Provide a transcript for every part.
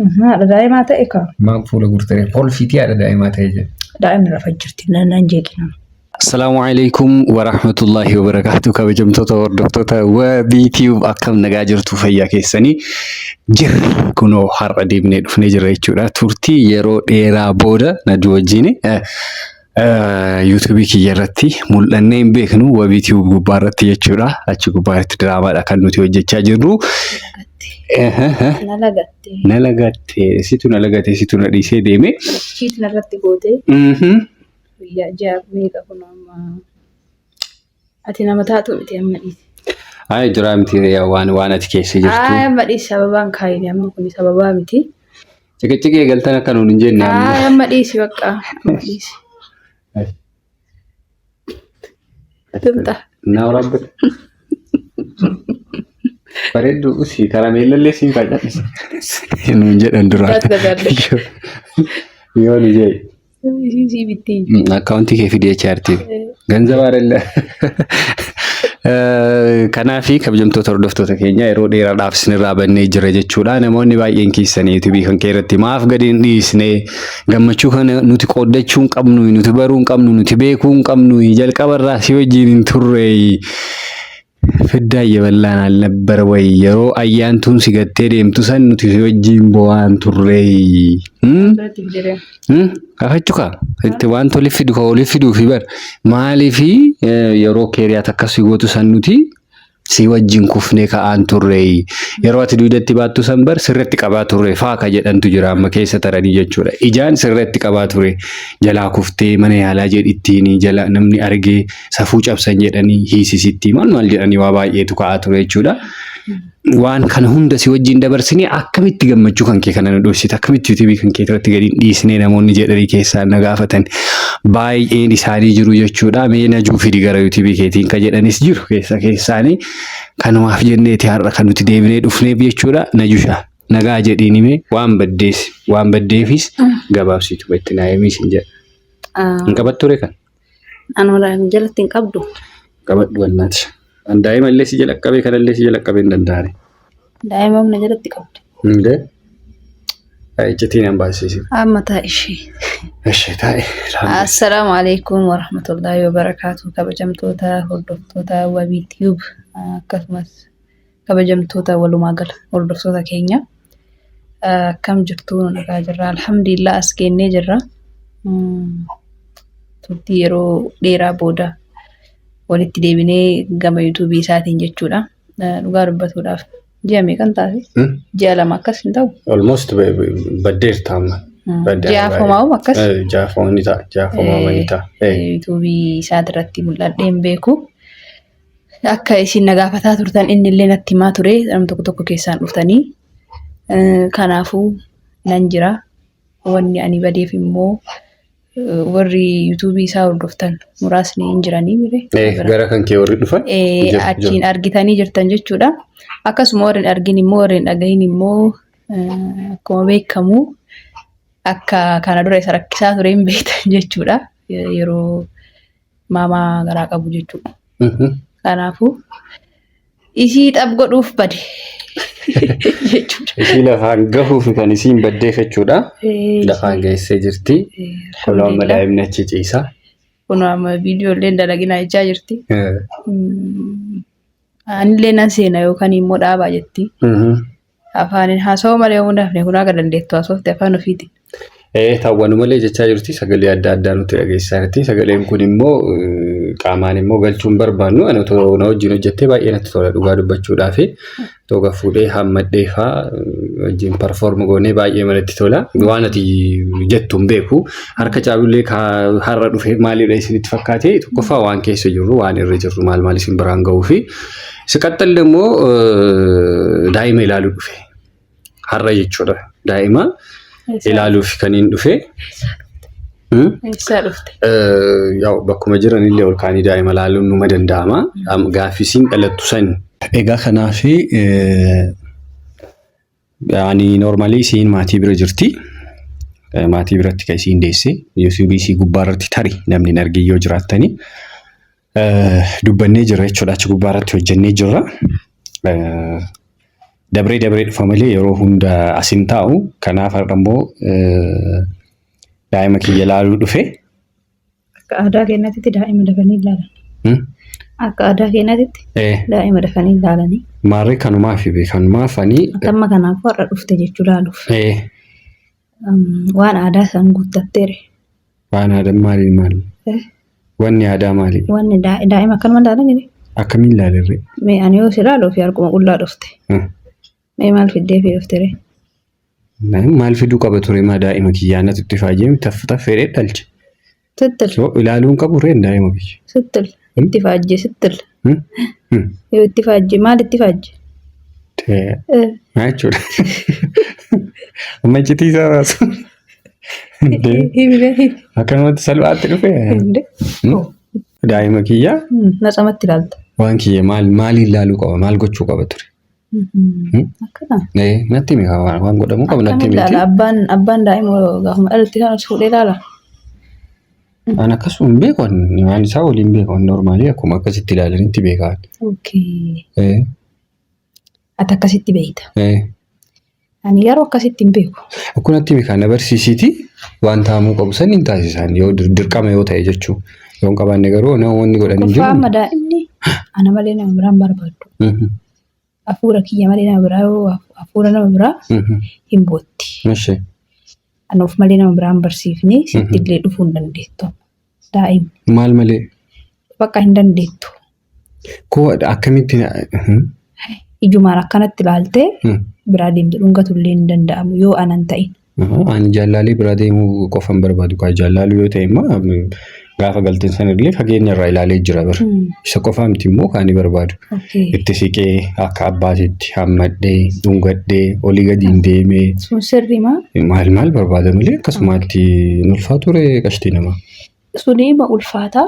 Haadha daa'imaa ta'e kaa. Maal fuula guurtee kolfiitii haadha daa'imaa ta'e jedhe. Daa'imni rafa jirti naan jeeqina. Assalaamu alaikum warahmatullahi wabarakatuh. Kabajamtoota hordoftoota Wabii Tube, akkam nagaa jirtu? Fayyaa keessanii? Jirra, kunoo har'a deebinee dhufnee jirra jechuudha. Turtii yeroo dheeraa booda Najuu wajjin yuutuubii kiyya irratti mul'annee hin beeknu, Wabii Tube gubbaa irratti jechuudha. Achi gubbaa irratti diraamaadha kan nuti hojjechaa jirru. Na lagatte. Na lagatte, situ na lagate, situ na dhiisee deeme. Cheat narratti gootee. Guyyaa ji'a meeqa kun amma ati nama taatu miti, amma dhiisi. Ay, jira miti waan ati keessa jirtu. Ay, amma dhiisi, sababaan kaayini amma kun sababaa miti. Ciqiciqee galtan akka nuun hin jenne amma. Ay, amma dhiisi, bakka amma dhiisi. Tumta. Na waraabbe. Bareeddu usii karameellallee siin kaacadhise. Nuun jedhan duraan. Yoo nu jee. Isiin sii bitti. Akkaawuntii kee fidee chaartii. Ganzaba አይደለ. Kanaafi kabajamtoota hordoftoota keenya, yeroo dheeraadhaaf isinirraa bannee jira jechuudha. Namoonni baay'een keessan yuutuubii kan kee irratti maaf gadi hin dhiisne, gammachuu kana nuti qooddachuu hin qabnu, nuti baruu hin qabnu, nuti beekuu hin qabnu, jalqabarraa si wajjin hin turre. Fiddaa የበላን አልነበረ ወይ? Yeroo ayyaantuun si gattee deemtu san nuti si wajjin bo'aan turre. Biratti fidee. Gaafachuu kaa itti waan tolif fidu ka olif fiduu fi bar maaliifi yeroo keeriyaat akkas si gootu san nuti si wajjin kufnee ka'aan turre, yeroo ati duudatti baattu san bar sirratti qabaa turre faa ka jedhantu jira amma keessa taranii jechuudha. Ijaan sirratti qabaa ture, jalaa kuftee mana yaalaa jedhittiin jala namni argee safuu cabsan jedhanii hiisisitti maal maal jedhanii waa baay'eetu ka'aa ture jechuudha. Waan kana hunda si wajjin dabarsinee akkamitti gammachuu kan kee kana nu dhoksite, akkamitti yuutuubii kan kee irratti gadi hin dhiisnee namoonni jedhanii keessaan na gaafatan baay'een isaanii jiru jechuudha. Mee Najuu fidi gara yuutuubii keetiin ka jedhanis jiru keessa keessaanii. Kanumaaf jenneeti har'a kan nuti deebinee dhufneef jechuudha. Najusha, nagaa jedhiin himee, waan baddees waan baddeefis gabaabsitu itti naa himii sin jedha. Hin qabattu ture kan? Anuma jalatti hin qabdu. Qabadhu wannaati. An daa'ima illee si jala qabee, kanallee si jala qabee hin danda'ani. Daa'ima humna jalatti qabdi. Hundee. Iccitiin an baasisi. Amma taa ishee. Ishee taa'e. Assalaamu alaikum warahmatullahi wabarakaatu. Kabajamtoota hordoftoota Wabii Tube, akkasumas kabajamtoota walumaa gala hordoftoota keenya. Akkam jirtu? Nu nagaa jirra. Alhamdulillah, as geennee jirra. Turtii yeroo dheeraa booda walitti deebinee gama yuutuubii isaatiin jechuudha. Dhugaa dubbatuudhaaf ji'a meeqan taate? Ji'a 2 akkas hin ta'u? Almost baddeerta amma. Ji'a afumaa'u akkas? Ji'a afur ni ta'a. Ji'a afumaa ni ta'a. Yuutuubii isaatirratti mul'adhee hin beeku. Akka isin na gaafataa turtan inni illee natti himaa ture. Nama tokko tokko keessaan dhuftanii. Kanaafuu nan jira. Wanni ani badeef immoo warri yuutuubii isaa hordoftan muraasni hin jiranii mire. Gara kan kee warri dhufan. Achiin argitanii jirtan jechuudha. Akkasuma warri hin argin immoo, warri hin dhagahin immoo, akkuma beekamu akka kana dura isa rakkisaa ture hin beektan jechuudha. Yeroo maamaa garaa qabu jechuudha. Kanaafuu isii xab godhuuf bade jechuudha. Isii lafaan gahuuf kan isiin baddeef jechuudha. Lafaan geessee jirti. Kunoo amma daa'imni achi ciisa. Kunoo amma viidiyoo illee dalaginaa jechaa jirti. Anillee nan seena yookaan immoo dhaabaa jetti. Afaaniin haasawuu malee yoo hafne kun akka dandeettu haasofte afaan ofiiti. Taawwanu malee jechaa jirti. Sagalee adda addaa nutti dhageessisaa jirti. Sagaleen kun immoo qaamaan immoo galchuun barbaannu. Ani otoo na wajjin hojjettee baay'ee natti tola, dhugaa dubbachuudhaaf. Otoo fuudhee hammadhee fa'aa wajjin perform goonee baay'ee manatti tola. Waan ati jettu hin beeku. Harka caalullee har'a dhufe maalidha isinitti fakkaate? Tokkoffaa waan keessa jirru, waan irra jirru, maal maal isin biraan ga'uu fi siqaxxalli immoo daa'ima ilaaluu dhufe. Har'a jechuudha. Daa'ima ilaaluuf kan hin dhufe. Eessaa dhufte? Yaa'u bakkuma jiran illee ol kaanii daa'ima ilaaluun numa danda'ama. Gaaffisiin dhalattu san. Egaa kanaaf ani normally isiin maatii bira jirti. Maatii biratti kan isiin deesse. YouTube isii gubbaa irratti tarii namni hin argin yoo jiraattani. Dubbannee jirra jechuudha. Achi gubbaa irratti hojjennee jirra. Dabree dabree dhufa malee yeroo hunda as hin taa'u. Kanaaf har'a immoo daa'ima kiyya laaluu dhufe. Akka aadaa keenyatti daa'ima dafanii ilaalan. Akka aadaa keenyatti daa'ima dafanii ilaalanii. Maarree kanumaaf kanumaaf ani. Amma kanaafuu har'a dhufte jechuu laaluuf. Waan aadaa san guuttatteere. Waan aadaa maali maali? Wanni aadaa maali? Wanni daa'ima akkanuma ilaalanii? Akkamiin ilaalarree? Mee ani yoo si ilaalu ofii harkuma qullaa dhufte. Mee maal fiddee fi dhufte ree? Maal fiduu qaba ture maa daa'ima kiyyaa natti itti faajee taff taff fedhee dhalche. Sittil. So ilaaluun qabu ree daa'ima kiyya. Sittil. Itti faajjee sittil. Yoo itti faajjee maal itti faajjee? Maal jechuudha? Amma iccitii isaa baasu. Akkanumatti salphaatti dhufe. Daa'ima kiyya. Natsamatti ilaalta. Waan kiyya maal maaliin ilaaluu qaba maal gochuu qaba ture? Akkana. Natti himi waan godhamuu qabu natti himi. Abbaan abbaan daa'ima gaafuma dhalatti kan fuudhee ilaala. An akkasuma hin beeku waan isaa waliin beeku normaalii akkuma akkasitti ilaalanitti beekaa. Okay. Ati akkasitti beekta. Ani garuu akkasitti hin beeku. Akkuma natti himi kan na barsiisiiti waan taa'amuu qabu san hin taasisan yoo dirqama yoo ta'e jechuu. Yoo hin qabaanne garuu namoonni godhan hin jiru. Tokkoffaa amma daa'imni ana malee nama biraan barbaaddu. Hafuura kiyya malee nama biraa yoo hafuura nama biraa hin bootti. Ana of malee nama biraan barsiifne sitti illee dhufuu hin dandeettu. Daa'imni. Maal malee? Bakka hin dandeettu. Koo akkamitti? Ijumaan akkanatti ilaaltee biraa deemte dhungatu illee hin danda'amu yoo anan ta'in. Ani jaallaalee biraa deemuu qofa hin barbaadu. Kaa jaallaaluu yoo ta'e immoo gaafa galteen sana illee fageenya irraa ilaalee jira bara. Isa qofaa miti immoo kan ani barbaadu. Itti siqee akka abbaatitti hammadhee dhungadhee olii gadi hin deemee. Sun sirrii maa? Maal maal barbaada malee akkasumaatti hin ulfaatu ree qashtii namaa. Suni ma ulfaataa?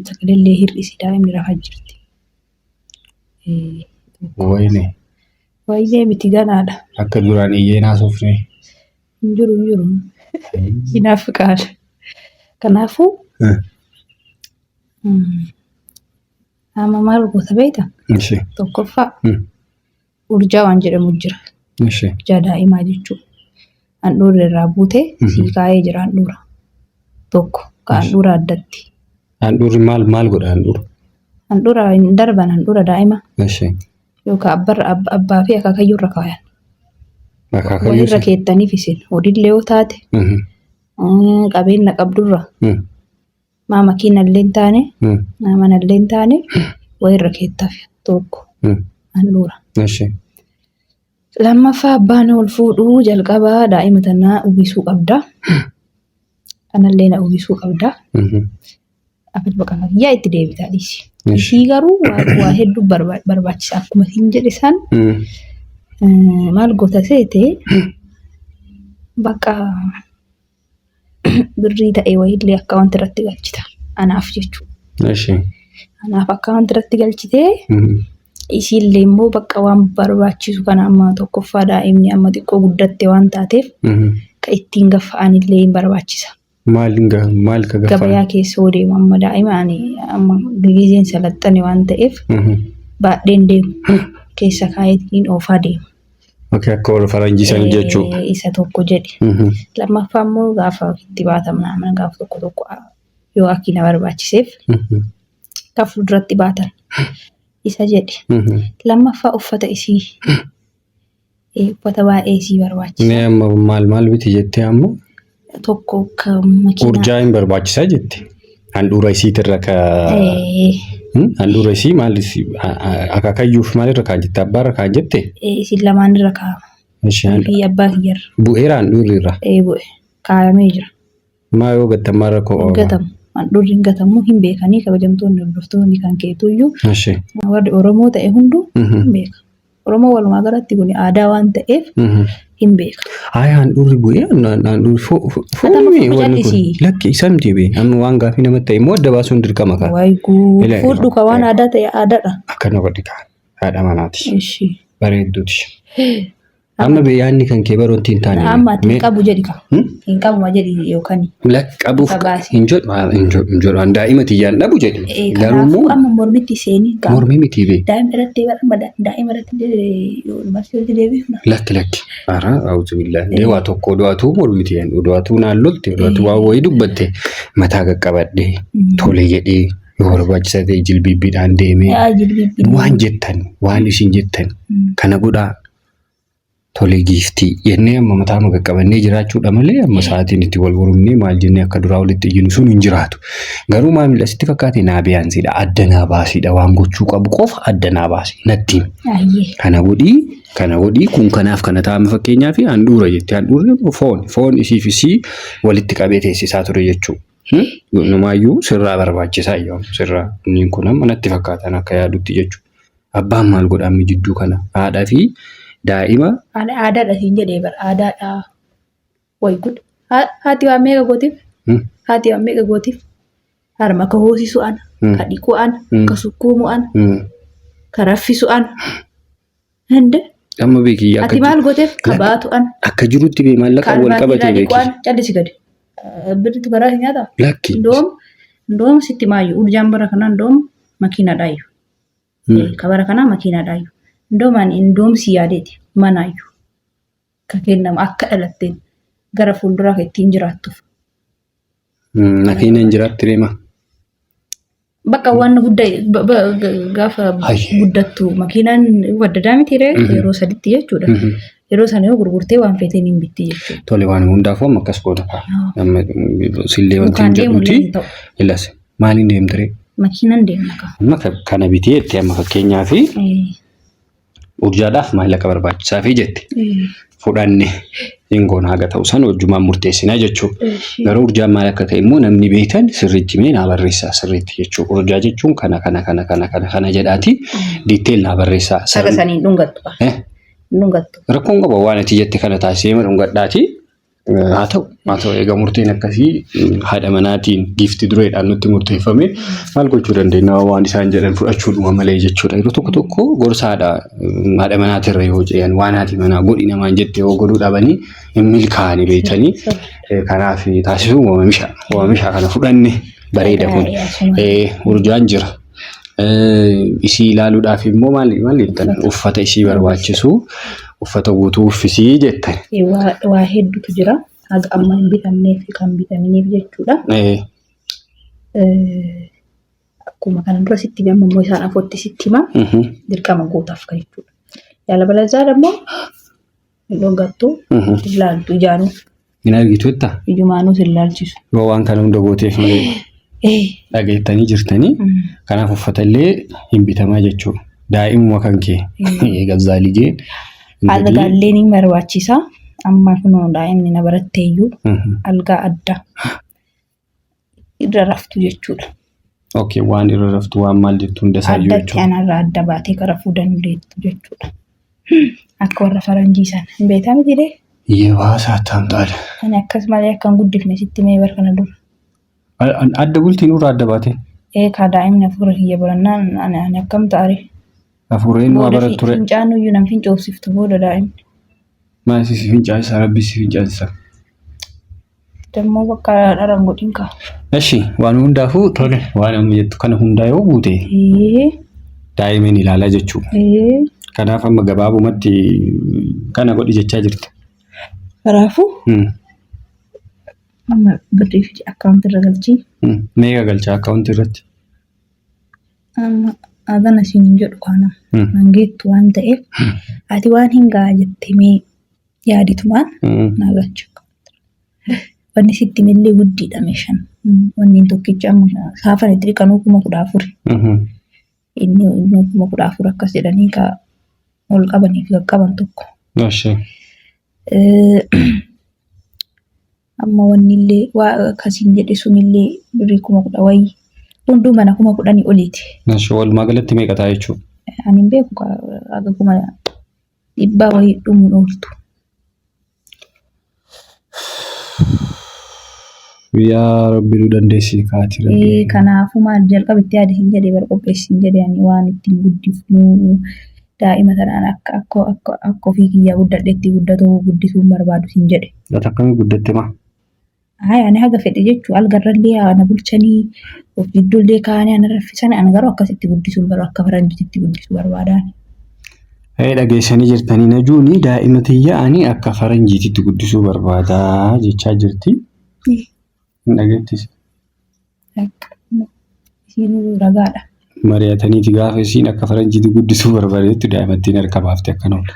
Sagalee hir'isi daa'imni rafaa jirti. Wayne. Wayyee miti ganaadha. Akka duraan iyyeen haasofne. Hin jiru hin jiru. Hinaaf qaala. Kanaafuu amma maal goota beekta? Tokkoffaa urjaa waan jedhamu jira. Urjaa daa'imaa jechuudha. Handhuurri irraa buutee sii kaa'ee jira handhuura. Tokko ka handhuura addatti. Handhuurri maal maal godha handhuura? Handhuura hin darban handhuura daa'ima. Yookaan abbarra abbaa fi akaakayyuu irra kaayan. Akaakayyuu Walirra keettaniif isin horiillee yoo taate qabeenya qabdurra maa makiina illee hin taane maa mana illee hin taane wayirra keettaaf tokko handhuura. Lammaffaa abbaan ol fuudhuu jalqabaa daa'ima tanaa uwwisuu qabda. Kanallee na uwwisuu qabda. Afat baqataa kiyyaa itti deebitaa dhiisi. Ishii garuu waa hedduu barbaachisa. Akkuma siin jedhe san maal goota seete bakka birrii ta'e wayiillee akkaawwanti irratti galchita. Anaaf jechuudha. Anaaf akkaawwanti irratti galchitee isiillee immoo bakka waan barbaachisu kana amma tokkoffaa daa'imni amma xiqqoo guddatte waan taateef ka ittiin gaffa'anillee hin barbaachisa. Maal maal ka gaffa'an? Gabayaa keessa yoo deemu amma daa'ima ani amma gizeen salaxxane waan ta'eef baadheen deemu keessa kaayetiin oofaa deema. Okay, akka warra faranjii san jechuu. Isa tokko jedhe. Lammaffaa immoo gaafa itti baatamna mana gaafa tokko tokko yoo akki na barbaachiseef kan fuulduratti baatan isa jedhe. Lammaffaa uffata isii uffata baay'ee isii barbaachisa. Mee amma maal maal biti jettee amma? Tokko ka makiinaa. Urjaa hin barbaachisaa jette. Handhuura isiitirra ka handhuura isii maal akaakayyuuf maalirra kaan jette abbaarra kaan jette? Isin lamaan irra kaa'ama. Fi abbaa kiyyarra. Bu'eera handhuurri irra. Ee bu'e. Kaayamee jira. Maa yoo gattan maal rakkoo Hin qaba? gatamu. Handhuurri hin gatamu hin beekanii kabajamtoonni hordoftoonni kan keetuyyuu warri Oromoo ta'e hunduu hin beeka. Oromoo walumaa galatti kun aadaa waan ta'eef hin beeka. Haaya handhuurri bu'ee handhuurri foonii wanni kun callisii. lakki isa miti bee amma waan gaafii namatti ta'e immoo adda baasuun dirqama kaa. Wayi guu Ila- fuudhu ka waan aadaa ta'e aadaadha. Akkana godhi kaa haadha manaati Ishi. bareedduuti. Amma bee yaadni kan kee baroonti hin taane. Amma ati hin Mee- qabu jedhi ka. Hmm? Hin qabuma jedhi yookaan. Lakki qabuuf Lafa baasi. hin jedhu hin jedhu hin jedhu an daa'ima tiyyaan dhabu jedhi. Garuu Kanaafuu immoo amma mormitti seenii qaba. mormii miti bee. Daa'ima irratti bara amma daa'ima irratti barsiisutti deebifna. Lakki lakki. Ara auzu billahi. Dee waa tokko odu'atuu mormiti odu'atuu naan lolte odu'atuu waa wayii dubbatte mataa qaqqabadhee tole jedhee yoo barbaachisa ta'e jilbiibbiidhaan deemee Yaa jilbiibbi. waan jettan waan isin jettan kana godhaa tole giiftii jennee amma mataa qaqqabannee jiraachuudha malee amma sa'aatiin itti wal mormnee maal jennee akka duraa walitti iyyinu sun hin jiraatu. Garuu maamila sitti fakkaate naa biyaansiidha adda naa baasiidha waan gochuu qabu qofa adda naa baasi natti himi. Ayyee. Kana godhii kana godhii kun kanaaf kana ta'ama fakkeenyaaf handhuura jettee handhuurri foon foon isiif isii walitti qabee teessisaa ture jechuudha. Numaayyuu sirraa barbaachisaa iyyuu sirraa inni kun amma natti fakkaatan akka yaadutti jechuudha. Abbaan maal godha amma jidduu kana haadhaa fi daa'ima Ani aadaadha siin jedhee bara aadaadha. Way gud. Haati waan meeqa gootiif? Haati waan meeqa gootiif? Harma ka hoosisu ana, ka dhiqu ana, ka sukkuumu ana, ka raffisu ana. Hinde Amma beekiyya akka ati maal gooteef? Ka baatu ana, akka jirutti bee ka maallaqa wal albaatii qabatee irraa dhiqu beeki. ana. Callisi gadi. Birritu garaa si nyaataa? Lakki. Ndoom ndoom sitti maayyu urjaan bara kanaa ndoom makiinaadhaayyu. Ka bara kanaa makiinaadhaayyu. Ndoom ani ndoom si yaadeeti manaayyu. Ka kennamu akka dhalatteen gara fuulduraa ka ittiin jiraattuuf. Makiinaan jiraatti deema. Bakka waan guddaa gaafa Hayyee. guddattu makiinaan waddadaa miti ree yeroo saditti jechuudha. Yeroo sana yoo gurgurtee waan feeteen hin bitti jechuudha. Tole waan hundaafuu amma akkas goona kaa. Amma sillee wanti Mukaan hin deemu illee jedhuti. hin ta'u. Ilas maaliin deemte ree? Makiinaan deemna kaa. Amma kana bitee jettee amma fakkeenyaaf urjaadhaaf maallaqa barbaachisaa fi jette. Fudhanne hin goona haga ta'u san wajjumaan murteessinaa jechuudha. Garuu urjaan maal akka ta'e immoo namni beektan sirriitti mee naa barreessaa sirriitti jechuudha. Urjaa jechuun kana kana kana kana kana kana jedhaati diitteel naa barreessaa. Haga saniin dhungattu. Dhungattu. Rakkoon qaba waan ati jette kana taasisee dhungadhaati. Haa ta'u, haa ta'u egaa murteen akkasii haadha manaatiin giifti dureedhaan nutti murteeffame maal gochuu dandeenya waan isaan jedhan fudhachuudhuma malee jechuudha. Yeroo tokko tokko gorsa haadha haadha manaatirra yoo ce'an waan haati manaa godhi namaan jette yoo godhuu dhabanii hin milkaa'ani beektanii. Kanaaf taasisuun waamisha waamisha kana fudhanne bareeda kun. Urjaan jira. Isii ilaaluudhaaf immoo maal maal jettan uffata isii barbaachisu uffata guutuu uffisii jettan. Waa hedduutu jira. Haga amma hin bitamnee fi kan bitaminiif jechuudha. Akkuma kana dura sitti hime amma immoo isaan afootti sitti hima. Dirqama gootaaf kan jechuudha. Yaala balazaa immoo hin dhungattu hin laaltu ijaanuu. Hin argitu jettaa? Ijumaanuu sin laalchisu. Yoo waan kana hunda gooteef malee dhageettanii jirtanii kanaaf uffata illee hin bitamaa jechuudha. Daa'imuma kan kee gazzaa lijeen. Algaallee ni barbaachisa. Amma kunoo daa'imni na baratteeyyuu algaa adda irra raftu jechuudha. Okay, waan irra raftu waan maal jettu hunda isaayyuu Addatti jechuudha. anarraa adda baatee ka rafuu dandeettu jechuudha. Akka warra faranjii sana. Hin beektaa miti ree? Yebaasa attaamxaadha. Ani akkas malee akka hin guddifne sitti mee bar kana dura. Adda bultii nurraa adda baate. Ee kaa daa'imni hafuura kiyya barannaan ani ani akkam ta'a ree? Hafuura inni waa Booda barattu ree. fincaan iyyuu nan fincoofsiftu booda daa'imni. Maal si fincaasisa rabbi si fincaasisa. Dammoo bakka dharan godhin kaa. Eshi waan hundaafuu tole waan amma jettu kana hundaa yoo guute Ee, daa'imeen ilaalaa jechuudha. ee. Kanaaf amma gabaabumatti kana godhi jechaa jirta. Kanaafuu amma birrii fidi akkaawunti irra galchii. Meeqa galcha akkaawunti irratti? Amma hagana siin hin jedhu kana nan geettu waan ta'eef ati waan hin ga'a jettee mee yaaditumaan naa galcha. Wanni sitti millee guddiidha meeshaan. Wanni tokkicha amma saafan itti dhiqanuu 14,000. Inni inni 14,000 akkas jedhanii ka ol qabanii fi qaqqaban tokko. Eshi. Amma wanni illee waa akkasiin jedhe sunillee birrii 10,000 wayii. Hunduu mana 10,000 oliiti. Eshi walumaa galatti meeqa ta'a jechuudha? Ani hin beeku haga 100,000 wayii dhumuun ooltu. Yaa Rabbi nu dandeessi kaati Rabbi. Kanaafuu maal jalqaba itti yaadi hin jedhee bar qopheessi hin jedhee ani waan ittiin guddifnu Daa'ima tanaan akka akka akka akka ofii kiyyaa guddadhetti guddatuu guddisuu hin barbaadu siin jedhe. Ati akkamii guddatte maa? Hayi ani haga fedhe jechuu algarrallee ana bulchanii of gidduullee kaa'anii ana raffisan ana garuu akkasitti guddisuu hin barbaadu akka faranjiitti guddisuu barbaadaan. Ee dhageessanii jirtanii najuuni daa'ima tiyya ani akka faranjiititti guddisuu barbaada jechaa jirti. Hin dhageettis. Isiinuu ragaadha. Mari'ataniiti gaafa isiin akka faranjiitti guddisuu barbaadetti daa'imattiin harka baafte akkana ola.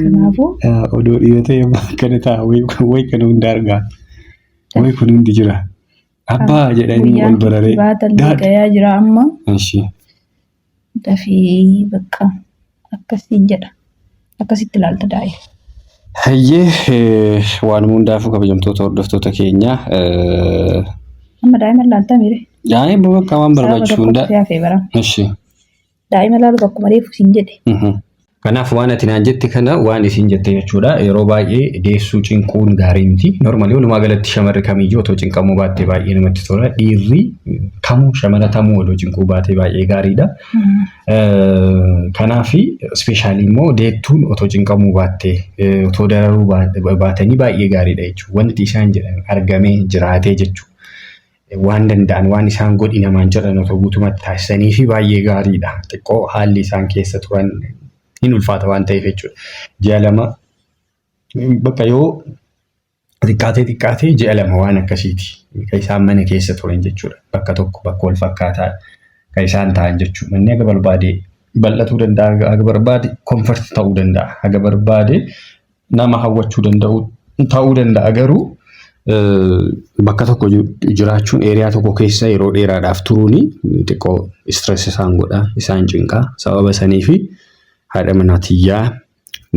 Kanaafuu Odoo dhiira ta'e akkana ta'a wayi kana hunda argaa. Wayi kun hundi jira. Abbaa jedhanii ol bararee. Baatallee Daad. gayaa jira amma. Ishii. Dafii bakka akkasiin jedha. Akkasitti ilaalta daa'ima. Hayyee waanuma hundaafuu kabajamtoota hordoftoota keenya. Amma daa'ima ilaaltaa miire? Daa'ima bakka waan Sababa barbaachisu tokkotu hunda. si hafee bara. Ishii. Daa'ima ilaaluuf akkuma reefu siin jedhe. Kanaaf waan ati naan jette kana waan isin jette jechuudha. Yeroo baay'ee deessuu cinquun gaarii miti. Normally walumaa galatti shamarri kamiyyuu otoo cinqamuu baattee baay'ee namatti tola. Dhiirri kamuu shamara tamuu odoo cinquu baatee baay'ee gaariidha. Kanaaf ispeeshaalii immoo deettuun otoo cinqamuu baattee otoo dararuu baatanii baay'ee gaariidha jechuudha. Wanti isaan jedhan argamee jiraatee jechuudha. Waan danda'an waan isaan godhi namaan jedhan otoo guutumatti taasisanii fi baay'ee gaariidha. Xiqqoo haalli isaan keessa turan hin ulfaata waan ta'eef jechuudha. Ji'a 2 bakka yoo xiqqaatee xiqqaatee ji'a 2 waan akkasiiti. Kan isaan mana keessa turan jechuudha. Bakka tokko bakka wal fakkaataa kan isaan ta'an jechuudha. Manni haga barbaade bal'atuu danda'a, haga barbaade comfort ta'uu danda'a, haga barbaade nama hawwachuu danda'u ta'uu danda'a garuu bakka tokko jiraachuun eeriyaa tokko keessa yeroo dheeraadhaaf turuun xiqqoo stress isaan godha isaan cinqa sababa sanii fi haadha manaa tiyyaa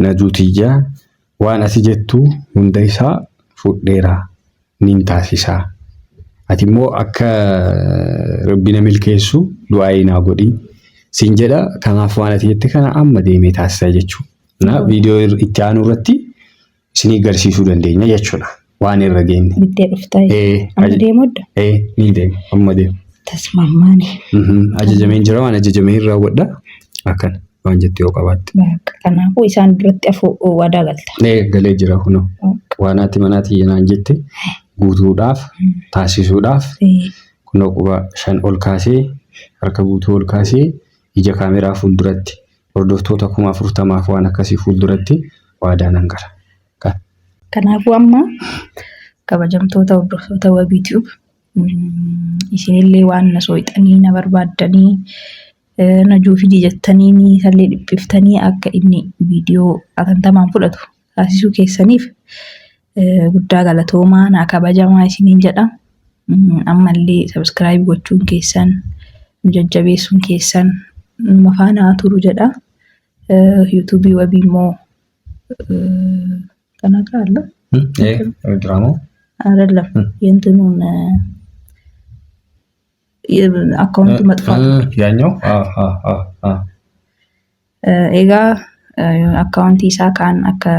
najuu tiyyaa waan ati jettu hunda isaa fudheera nin taasisaa ati immoo akka rabbi na milkeessu du'aayii naa godhi siin jedha kanaaf waan ati jette kana amma deemee taasisa jechuudha. Na viidiyoo itti aanu irratti isinii garsiisuu dandeenya jechuudha. Waan irra geenye. Bittee dhuftaa. Amma deemu adda. Ee ni deema amma deema. Tasmammaani. Ajajameen jira waan ajajamee hin raawwadha. Akkana waan jette yoo qabaatte. Bakka kanaafuu isaan duratti afuu waadaa galta. Ee galee jira kunoo. Waan haati manaa tiyya naan jette guutuudhaaf taasisuudhaaf kunoo quba 5 ol kaasee harka guutuu ol kaasee ija kaameraa fuulduratti hordoftoota 40,000f waan akkasii fuulduratti waadaa nan gala. Kan. Kanaafuu amma kabajamtoota hordoftoota Wabii Tube isinillee waan na sooyxanii na barbaaddanii najuu fidi jettanii isallee dhiphiftanii akka inni viidiyoo atantamaan fudhatu taasisuu keessaniif guddaa galatoomaa naa kabajamaa isiniin jedha. Ammallee sabiskiraayib gochuun keessan nu jajjabeessuun keessan numa faana haa turu jedha. Yuutuubii wabii immoo ተናግረሃል? ድራማው አይደለም የእንትኑን አካውንቱ መጥፋቱ ያኛው Egaa akkaawuntii isaa kaan akka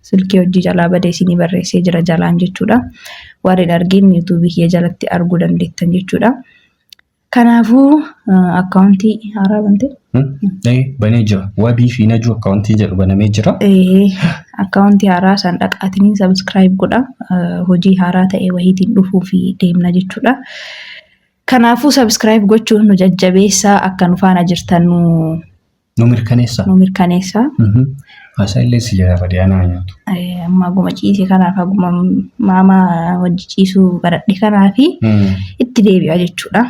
silkii hojii jalaa badee isinii barreessee jira jalaan jechuudha. Warri hin argin yuutuubii kiyya jalatti arguu dandeettan jechuudha. Kanaafuu akkaawuntii haaraa bantee? Banee jira. Wabii fi Najuu akkaawuntii jedhu banamee jira. Akkaawuntii haaraa san dhaqaatiniin sabiskiraayib godha. Hojii haaraa ta'e wayiitiin dhufuu fi deemna jechuudha. Kanaafuu sabiskiraayib gochuun nu jajjabeessaa akka nu faana jirtan nu Nu mirkaneessa. Nu mirkaneessa. Haasaa illee si jalaa badee anaa nyaatu. Amma haguma ciise kanaaf haguma maamaa wajji ciisuu baradhe kanaafi itti deebi'a jechuudha.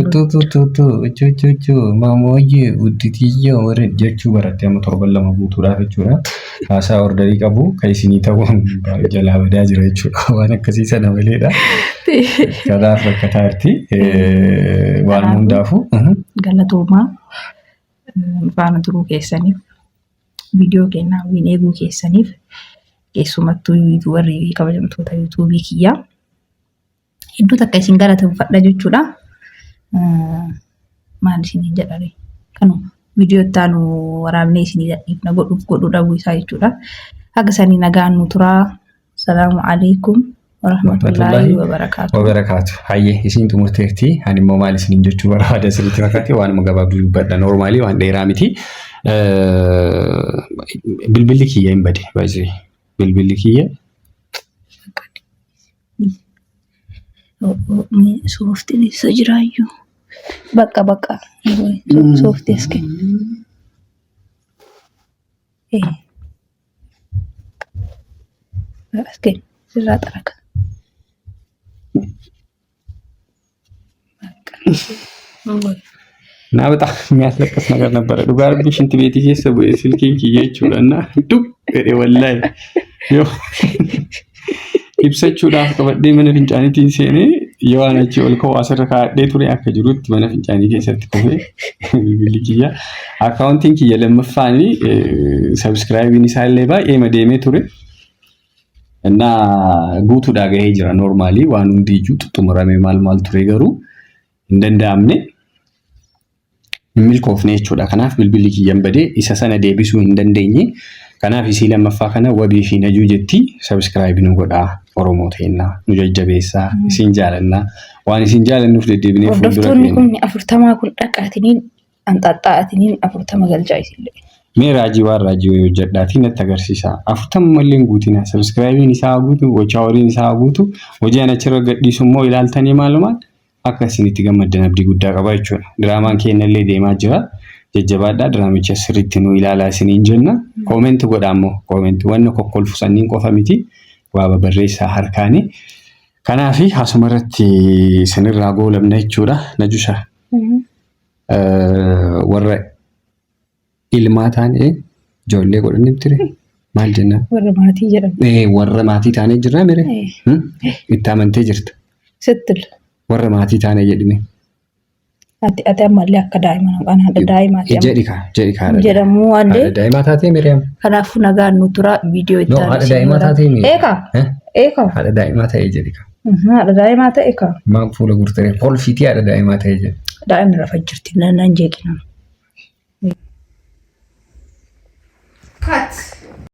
Utuu utuu utuu utuu utuu utuu maamooyyee gudditiyyoo warri jechuu baratte amma torban 2 guutuudhaaf jechuudha. Haasaa ordarii qabu kan isinii ta'u jalaa badaa jira jechuudha. Waan akkasii sana maleedha. Kanaaf rakkataa jirti. Waan hundaafuu. Galatoomaa faana turuu keessaniif viidiyoo keenya hawwiin eeguu keessaniif keessumattuu warri kabajamtoota yuutuubii kiyyaa hedduu takka isin galateeffadha jechuudha. Maal isiniin jedhare kanuma viidiyoo itti aanu waraabnee isinii gadhiifna godhuuf godhuu dhabuu isaa jechuudha. Haga sanii nagaan nu turaa. Salaamu alaikum. Warahmatullaahi wabarakaatu. Wabarakaatu. Hayyee isin xumurteerti. Ani immoo maal isiniin jechuu barbaada isinitti fakkaate waanuma gabaabduu dubbadha. Noormaalii waan dheeraa miti. Bilbilli kiyya hin bade baay'ee. Bilbilli kiyya Sooftiin eessa jiraayyuu? Bakka bakka. Sooftii as kenna. As kenna. Sirraa xaraka. እና በጣም የሚያስለቅስ ነገር ነበረ። Dhugaa rabbii ሽንት ቤት keessa bu'e silkiin kiyya jechuudha. እና dub jedhe wallahi yoo ibsachuudhaaf qabadhee mana fincaaniitiin seenee yoo waan achii ol ka'u asirra kaa'adhee ture akka jirutti mana fincaanii keessatti kufee bilbilli kiyya. Akkaawuntiin kiyya lammaffaanii subscribeiin isaallee baay'ee madeemee ture. እና guutuudhaa gahee jira normally waan hundiyyuu xumuramee maal maal ture garuu hin danda'amne. Hin milkoofne jechuudha. Kanaaf bilbilli kiyyan badee isa sana deebisuu hin dandeenye. Kanaaf isii lammaffaa kana wabii fi najuu jetti subscribe nu godhaa Oromoo teennaa nu jajjabeessaa isin jaalannaa waan isin jaalannuuf deddeebinee fuuldura Hordoftoonni keenya. kun 40 kun dhaqaatiniin anxaxxaa'atiniin 40 galchaa isillee. Mee raajii waan raajii wayii hojjedhaatii natti agarsiisa. 40 mallee hin guutina. Subscribeiin isaa haa guutu, watch houriin isaa haa guutu, hojii ani achirra gadhiisu immoo ilaaltanii maalumaan akka isinitti gammaddan abdii guddaa qaba jechuudha. Diraamaan keenya illee deemaa jira. Jajjabaadhaa diraamicha sirriitti nu ilaalaa isiniin jenna. Comment godhaa immoo comment wanna kokkolfu sanniin qofa miti waa babarreessaa harkaanii. Kanaaf asuma irratti isinirraa goolabna jechuudha. Najusha warra ilmaa taane ijoollee godhanii ture maal jennaan? Warra maatii jedhamu. Warra maatii taanee jirraa mire? Itti amantee jirta. Sittil. Warra maatii taanee jedhime. Ati ammallee akka daa'ima maqaan haadha daa'imaati. Jedhi kaa jedhi kaa. Haadha Jedhamuu allee. Haadha daa'imaa taatee Miriam. Kanaafuu nagaan nu tura viidiyoo itti No, haadha daa'imaa taatee miti. Eeka. Eeka. Haadha daa'imaa ta'ee jedhi kaa. Haadha daa'imaa ta'e kaa. Maal fuula gurtee kolfiitii haadha daa'imaa ta'ee jedhi. Daa'imni rafa jirti nan jeeqina.